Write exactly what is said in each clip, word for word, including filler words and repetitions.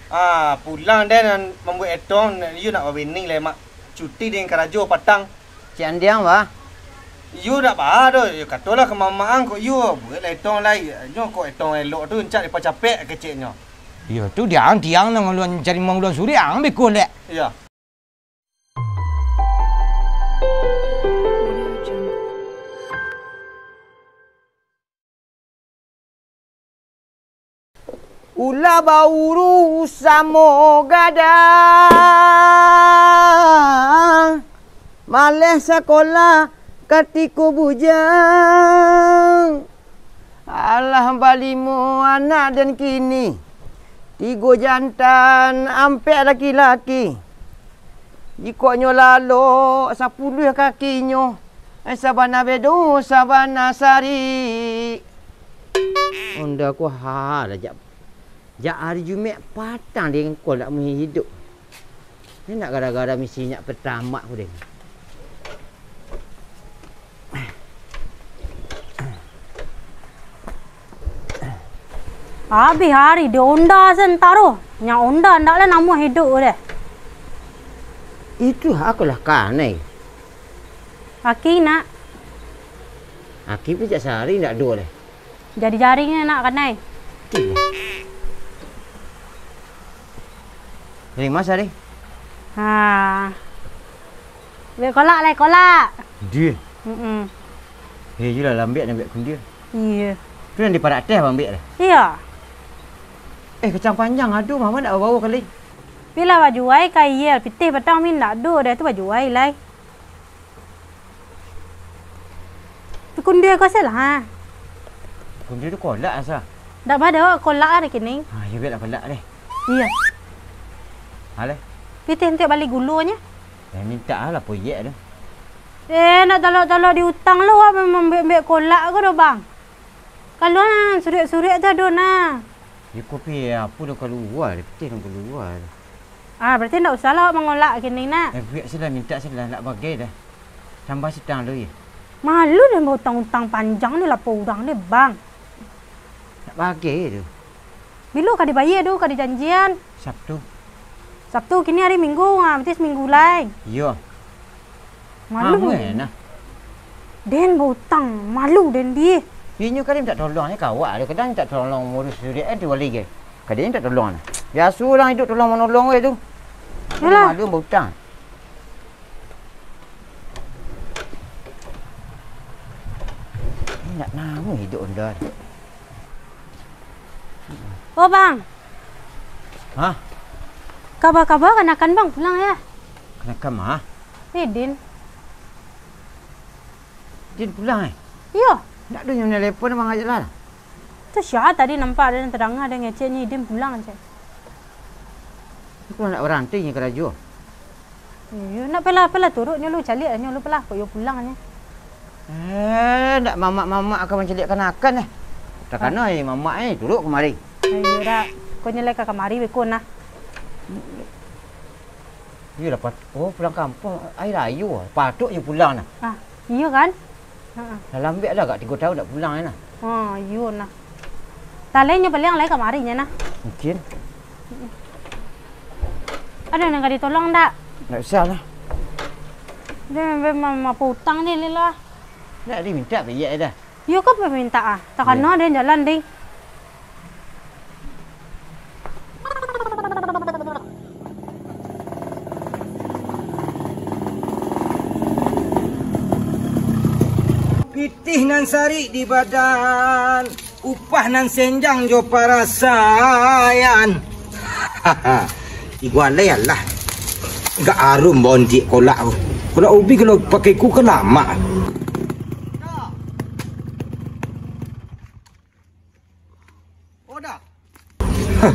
Ah, pulang den mambuek etong, iyo nak babini lai, Mak. Cuti den karajo patang. Cek Andiang, bah? Iyo dak baa doh, yo katolah ka mamak ang kok iyo, bueklah etong lai. Nyo kok etong elok tu, encak dipacapek keceknyo. Iyo tu, diang, diang nan nguluan cari manguluan surek, ang beko lek. Iyo. Ulah bauru samo gadang, maleh sakolah katiko bujang. Alah balimo anak den kini, tigo jantan, ampek laki-laki. Jikok nyo lalok, sapuluah kakinyo, eh, sabana bedo, sabana sari. Onda ko ha lah, jak, jak ari Jumek patang den ko ndak maiduik. Ni nak gara-gara misi minyak Pertamax ko den. Abih ari di onda santaro. Nyak onda ndak lah namuah iduik deh. Itu aku lah kanai. Aki nak. Aki pun jak sehari ndak ado deh. Jari-jarinyo nak kanai. Itu lah. Dari masa deh? Ha. Buek kolak lai, kolak. Dia? Mm-mm. Eh, iyolah, lambek nak buek kundir. Iya. Tu yang di parak teh abang buek deh? Iya. Eh, kacang panjang ado, mama nak bawa kali. Bila bajuai ka iya, pitih patang min ndak ado, dah tu bajuai lai. Kundir ko salah, ha? Kundir tu kolak asa. Ndak bado, kolak ari kini. Ha, iya, bueklah kolak deh. Iya. Alah. Pitih nanti bali gulonyo. Eh, minta lah proyek tu. Eh, nak talok-talok di utang lo, awak mambuek-buek kolak ko doh, Bang. Kalau nan surek-surek tu ado nah. Iko pi apo dah kalua, dah pitih dah kalua. Ah, berarti ndak usah lah awak mangolak kini nak. Eh, buek sudah, minta sudah, nak bagai dah. Tambah sitang dulu, ya. Malu dah bautang-utang panjang ni lapo urang ni, Bang. Nak bagai tu. Bilo ka dibayia tu, ka dijanjian? Sabtu. Sabtu, kini ari Minggu, ha, berarti saminggu lai. Iyo. Malu. Amuah nah. Den bautang, malu den di. Inyo kali minta tolong ni ka awak, kadang minta tolong mangurus surat kan tu wali ke. Kadang minta tolong nah. Biaso urang iduik tolong manolong we tu. Yalah. Malu bautang. Indak namuah iduik onda. Oh, Bang. Hah? Kaba-kaba kanakan Bang pulang, ya? Kanakan ma? Eh, Din. Din pulang, eh? Iyo. Ndak ado nyo nelepon Bang Ajak lah. Tu sia tadi nampak dan tadanga den ngecek nyo Din pulang, cek. Aku nak baranti nyo karajo. Iyo, nak pala-pala turuk nyo lu, caliak nyo lu pala, kok iyo pulang nyo. Eh, ndak mamak-mamak ka mancaliak kanakan eh. Takana eh mamak eh turuk kamari. Iyo dak, kok nyo lai ka kamari beko nah. Iyo dapat, oh pulang kampuang, ari rayo, patuik nyo pulang nah. Ah, iyo kan? Ha. Lah lambek lah agak tigo taun ndak pulang nah. Ha, iyo nah. Talai nyo paliang lai kamari nyo nah. Mungkin. Ado nan ka ditolong ndak? Ndak usah lah. Dia memang ma-, ma-, utang ni lah. Ndak diminta payah dah. Iyo kan paminta ah. Takana den jalan deh. Pitih nan sarik di badan, upah nan senjang jo parasaian. Igualai alah. Gak arum bondik kolak tu. Kolak ubi kalau pakai ku kan lamak. Oda. Hah.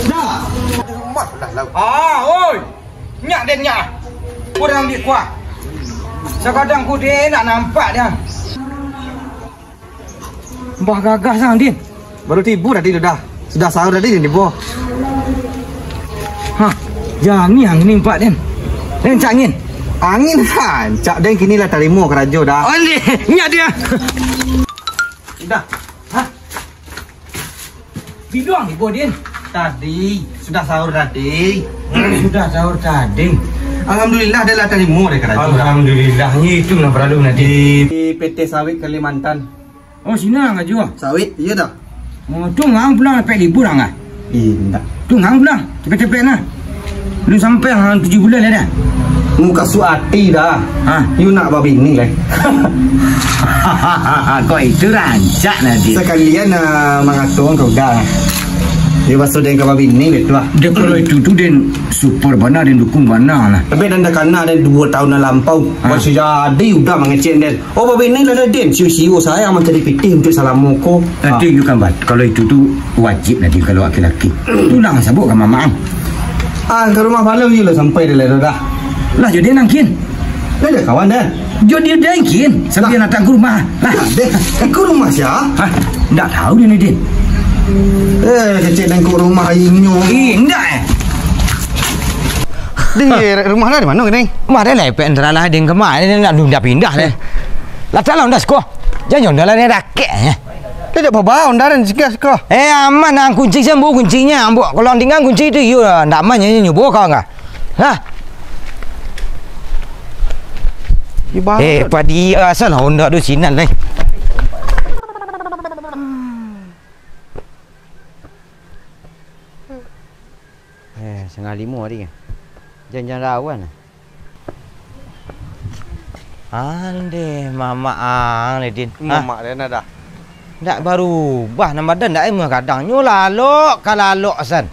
Dah. Rumah lah, lah. Ah, oi. Nyak den nyak. Kurang di kuah. Sakadang ku den nak nampak dia. Bah gagah sang din. Baru tibo tadi tu dah. Sudah sahur tadi den tibo. Hah. Jani angin ni empat den. Den cak angin. Angin kan. Cak den kini lah tarimo karajo dah. Oh ni. Nyak dia. Dah. Hah. Biduang ibo din. Tadi, sudah sahur tadi. Sudah sahur tadi. Alhamdulillah, dah lah tarimo dek karajo. Alhamdulillah, itu nan paralu nanti. Di P T Sawit Kalimantan. Oh, sinan karajo? Sawit, iyo dah. Oh, tu ngang pulang dapek libur ang ah? Indak. Tu ngang pulang, capek-capek nah. Lu sampai ang tujuh bulan lah dah. Mukasuik ati dah. Ha? Yu nak babini lai. Kok itu rancak nanti. Sakalian, ah, mangato ang ka Uda. Iyo, baso den ka babini lai tu ah. Dek kalau itu tu den support bana, den dukung bana lah. Tapi den dah kana den duo taun nan lampau. Ha. Masih jadi Uda mangecek den. Oh, babini lah dah den. Sio-sio sayang mancari pitih untuak salamo ko. Nanti yu kan, Bat. Kalau itu tu wajib nanti kalau laki-laki. Tulang sabuik ka mamak ang. Ah, ka rumah Palo yu lah sampai dah lah dah. Lah, jadi nangkin. Lah, dah kawan dah. Jadi dia nangkin sambil datang ke rumah. Lah, deh, ke rumah sia? Hah? Ndak tahu dia ni, Din. Eh, kecek nengkok rumah inyo. Ih, ndak eh. Di rumah lah di mana ni? Mah dah lepek antara lah ding kemah ni nak pindah deh. Lah talang dah siko. Jangan dah lah ni rakek eh. Dia dak bawa onda dan siko siko. Eh, aman ang kunci sambu kuncinya. Ambok kalau tinggal kunci tu iyo ndak aman nyo nyobo kau enggak. Hah? Eh, padi asal onda tu sinan lai. Eh, sangah limo tadi. Jan-jan lawan lah. Andeh, mamak ang, Din. Hah? Mamak den dah. Ndak barubah nan badan, ndak emeh kadang. Nyo lalok ka lalok san.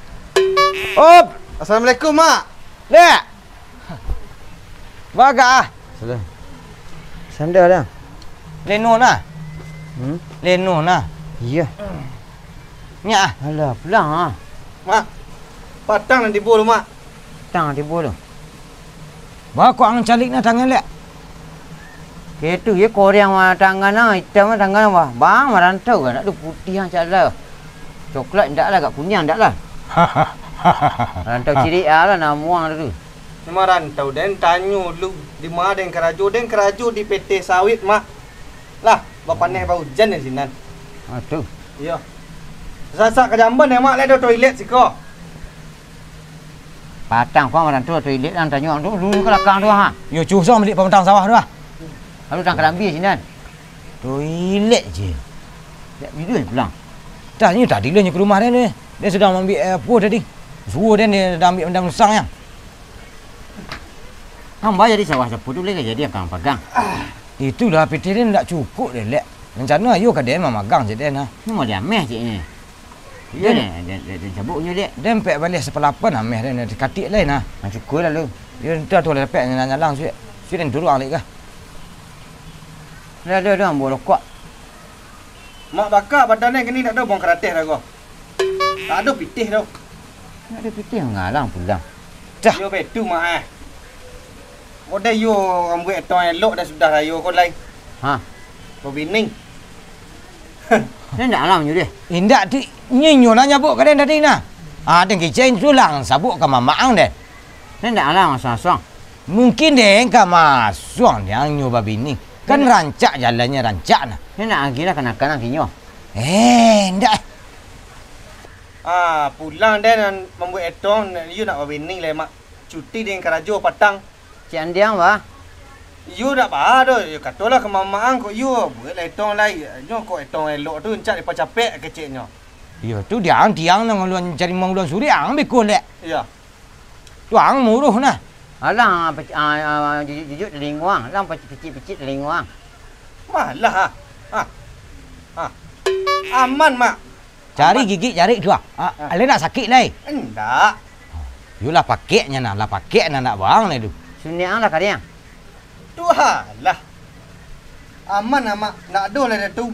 Op! Assalamualaikum, Mak. Dek! Bagak ah. Salam. Sanda dah. Leno nah. Hmm? Leno nah. Iya. Nyak ah. Alah, pulang ah. Mak, patang nan tibo lu, Mak. Patang nan tibo lu. Baa kok ang caliak nah tangan lek? Kaitu je korang mah tangan ang, itam mah tangan ang, bah. Bang marantau ka, ndak tu putiah ang cak lah. Coklat ndak lah, agak kuniang ndak lah. Marantau cirik ah lah namo ang tu. Marantau den tanyo lu, di ma den karajo? Den karajo di P T Sawit, Mak. Lah, bapaneh baujan di sinan. Ah, tu. Iyo. Sasak ka jamban, Mak, lai ado toilet siko. Patang ko marantau toilet ang tanyo ang tu, lu ka lakang tu ha. Yo, cuh song milik pamatang sawah tu ah. Lalu tang karambia sinan. Toilet je. Dak bidul pulang. Dah, nyo tadi lah nyo ka rumah den ni. Den sadang maambiak, eh, apo tadi. Suruah den, den sadang ambiak bandang musang yang. Ang bayar di sawah sapo tu lai ka jadi ang pagang. Itulah pitih den ndak cukuik deh, lek. Rencana ayo ka den mamagang cek den, ha. Ni mau diameh cek ni. Iyo, den, den, den, den cabuknyo, Dek. Den pek baleh sapalapan ameh den, den katik lai nah. Ah, cukuik lah lu. Iyo, entah tu lah dapek nyalang-nyalang suik. Suik den turuang lai kah. Dah, dah, dah, ambo rokok. Mak baka badan den kini tak ado buang karateh dah ko. Tak ado pitih tu. Ndak ado pitih mangalang pulang. Dah. Iyo, betu, Mak, eh. Kodai iyo rambuik etong elok dah sudah rayo ko lai. Ha. Babini. Ndak alang nyo deh. Indak ti, nyo, nyo lah nyabuk ka den tadi nah. Ah, den kicen tulang sabuk ka mamak ang deh. Ndak alang asuang-asuang. Mungkin den ka masuang deh ang nyo babini. Kan rancak jalannyo rancak nah. Ndak agiah lah kanakan ang kinyo. Eh, ndak. Ah, pulang den mambuek etong, iyo nak babini lai, Mak. Cuti den karajo patang. Cek andiang, bah. Iyo dak baa doh, iyo katolah ka mamak ang kok iyo, bueklah etong lai. Nyo kok etong elok tu, rancak dipacapek keceknyo. Iyo tu diang, tiang nan nguluan cari manguluan surek ang beko lek. Iyo. Tu ang muruh nah. Alang, pec-, ah, ah, jujuk-jujuk talingo ang, alang pec-, picik-picik talingo ang. Malah ah. Ah. Ah. Aman, Mak. Cari gigik jari tu ah. Ah, ah. Alai nak sakik lai. Indak. Yo lah pakeknyo nah, lah pakek nah nak bang lai tu. Suniang lah kariang. Tu alah. Aman amak, nak doh lai tu.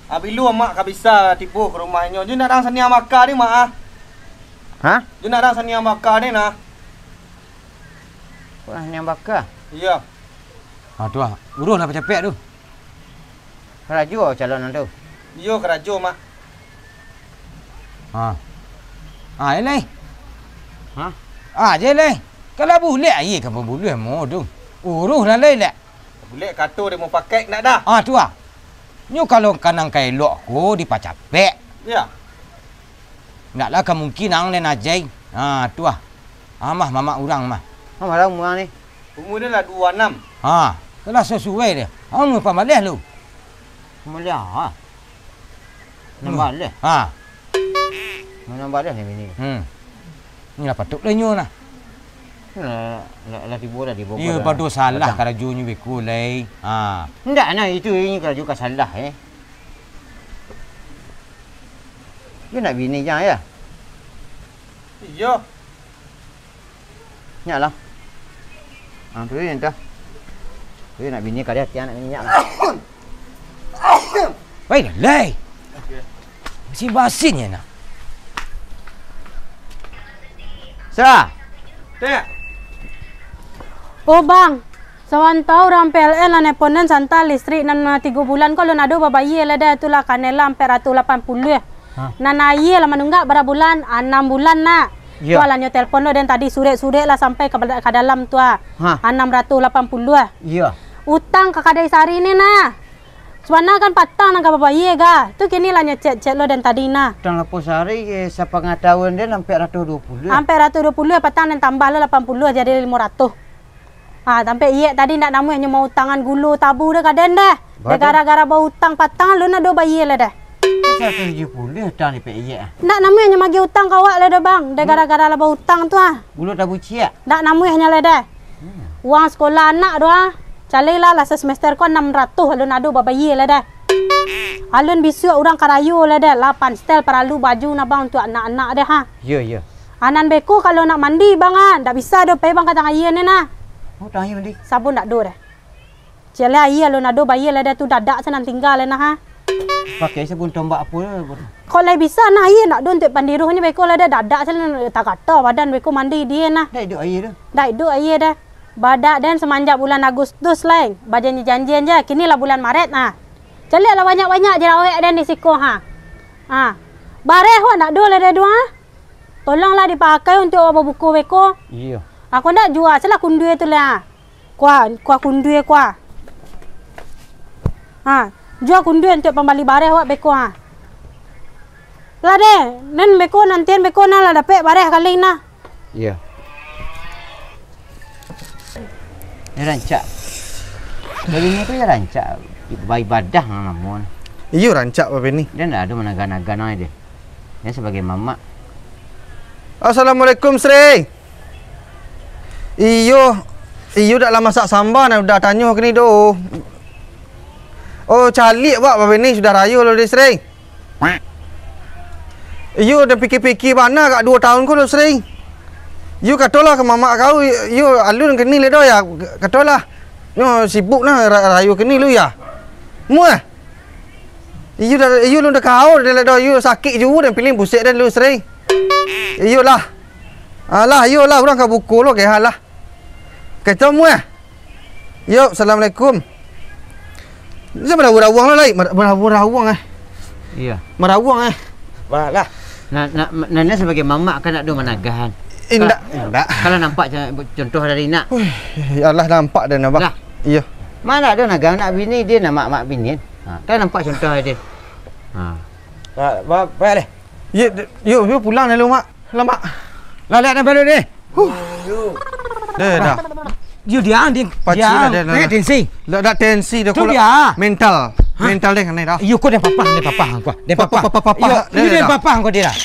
Abilo amak ka bisa tibo ka rumah inyo. Jo nak dang saniang baka ni mak ah. Ha? Jo nak dang saniang baka ni nah. Kok nak saniang baka? Iyo. Ha tu ah. Uruih lah pacapek tu. Karajo calon nan tu? Iyo, karajo, Mak. Ha. Ha, eleh. Ha? Ha, je leh. Kalau bulek aie ka pambuluah mo tu. Uruih lah lai lek. Bulek kato dek mupakaik nak dah. Ha, tu ah. Nyo kalau kanang ka elok ko dipacapek. Iyo. Ndak lah kamungkinan den ajai. Ha, tu ah. Amah mamak urang mah. Mah, bara umua ni? Umua den lah duo anam. Ha, tu lah sasuai deh. Ha, umua pambaleh lu. Pambaleh, ha. Nambah leh. Ha. Nambah leh ni bini. Hmm. Ni lah patuik lah inyo nah. Lah, lah, lah tibo dah di Bogor. Iyo, dah. Pado salah karajonyo beko lai. Ha. Ndak nah, itu inyo karajo ka salah, eh. Iyo nak bini jan, ya? Iyo. Nyak lah. Ah, tu je entah. Tu je nak bini kali hati anak bini nyak lah. Wai, lalai. Okey. Basi-basi nyo nak. Sa. Tek. Oh, Bang. Sawanta urang P L N lah nelepon den, santa listrik nan tigo bulan ko alun ado babayia lai deh, tu lah kanai lah ampek ratuih lapan puluah. Ha. Nan aia lah manunggak bara bulan, anam bulan nak. Iyo. Tu lah nyo telepon lo den tadi, surek-surek lah sampai ka, ka dalam tu ah. Ha. Anam ratuih lapan puluah. Iyo. Utang ka kadai sari ni nah. Sabana kan patang nan ka babayia ga. Tu kini lah nyo cek-cek lo den tadi nah. Utang lapo sari, eh, sapangatahuan den ampek ratuih duo puluah. Ampek ratuih duo puluah, patang nan tambah lo lapan puluah jadi limo ratuih. Ah, tampek iyek tadi ndak namuah nyo mautangan gulo tabu deh ka den deh. Deh gara-gara bautang patang alun ado bayia lai deh. Saratuih tujuah puluah utang di Pak Iyek ah. Ndak namuah nyo magih utang ka awak lai deh, Bang. Deh gara-gara lah bautang tu ah. Gulo tabu ciek. Ndak namuah nyo lai deh. Hmm. Uang sekolah anak tu ah. Caliak lah, lah semester ko anam ratuih alun ado babayia lai deh. Alun bisuak urang ka rayo lai deh. Lapan setel paralu baju nah, Bang, untuak anak-anak deh ha. Iyo, iyo. Anan beko kalau nak mandi, Bang, ah, ndak bisa doh pai, Bang, ka tangah aia ni nah. Oh, tangah aia mandi. Sabun ndak ado deh. Ciek lai aia alun ado bayia lai deh tu, dadak se nan tingga lai nah, ha. Pakai sabun tombak apo lah, Bang? Kok lai bisa nah aia ndak ado untuak pandiruahnyo beko lai deh, dadak se nan tagata badan beko mandi di nah. Ndak iduik aia tu? Ndak iduik aia deh. Badak den samanjak bulan Agustus lai, bajanji-janjian je, kini lah bulan Maret nah. Caliak lah banyak-banyak jerawek den di siko ha. Ha. Bareh wak ndak ado lai deh tu ha. Tolonglah dipakai untuak awak babuko beko. Iyo. Ako ndak jua se lah kundua tu lah. Kuah, kuah kundua kuah. Ha, jua kundua untuak pambali bareh awak beko ha. Lah deh, nan beko nantian beko nah lah dapek bareh kaling nah. Iyo. Yo rancak. Babini ko yo rancak. Baibadah nan namo. Iyo rancak babini. Dia ndak ado managa-naga nang ado. Dia sabagai mamak. Assalamualaikum, Sri. Iyo, iyo dak lah masak samba, nan udah tanyo kini doh. Oh, caliak wak babini sudah rayo lo deh, Sri. Iyo, den pikia-pikia bana agak duo taun ko lo, Sri. Iyo, katolah ka mamak kau, iyo, alun kini lai doh, yo, katolah. Nyo sibuk nah, ra-, rayo kini lo, yo. Muah. Iyo dah, iyo alun dah kaur, den lai doh, iyo sakik juo, den piling pusek den lo, Sri. Iyolah. Alah, iyolah, urang ka buko lo, keh, alah. Kato muah. Yo, assalamualaikum. Sa marawuang-rawuang lo lai, mar-, marawuang-rawuang eh. Iyo. Marawuang eh. Balah. Nah, nah, nah, nah, sabagai mamak kan ndak ado managahan. Indak, indak. Kalau nampak co-, contoh dari nak. Wih, yo alah nampak dah nampak. Lah. Iyo. Ma ndak ado nagah nak bini, dia nak mak-mak bini. Ha, kan nampak contoh dia. Ha. Ba-, ba-, baik deh. Yo, yo, yo pulang dulu, Mak. Lah, Mak. Lah, lihat dah baru deh. Huh. Dah, dah. Yo, dia, dia. Pacik lah dia, dah, dah. Tensi. Lah, dah tensi dah. Tu dia. Mental. Hah? Mental deh, aneh dah. Yo, kau dia papah, dia papah, kau. Dia papah. Papah, papah, papah. Yo, dah, yo, dia dah. Papah, kau dia dah.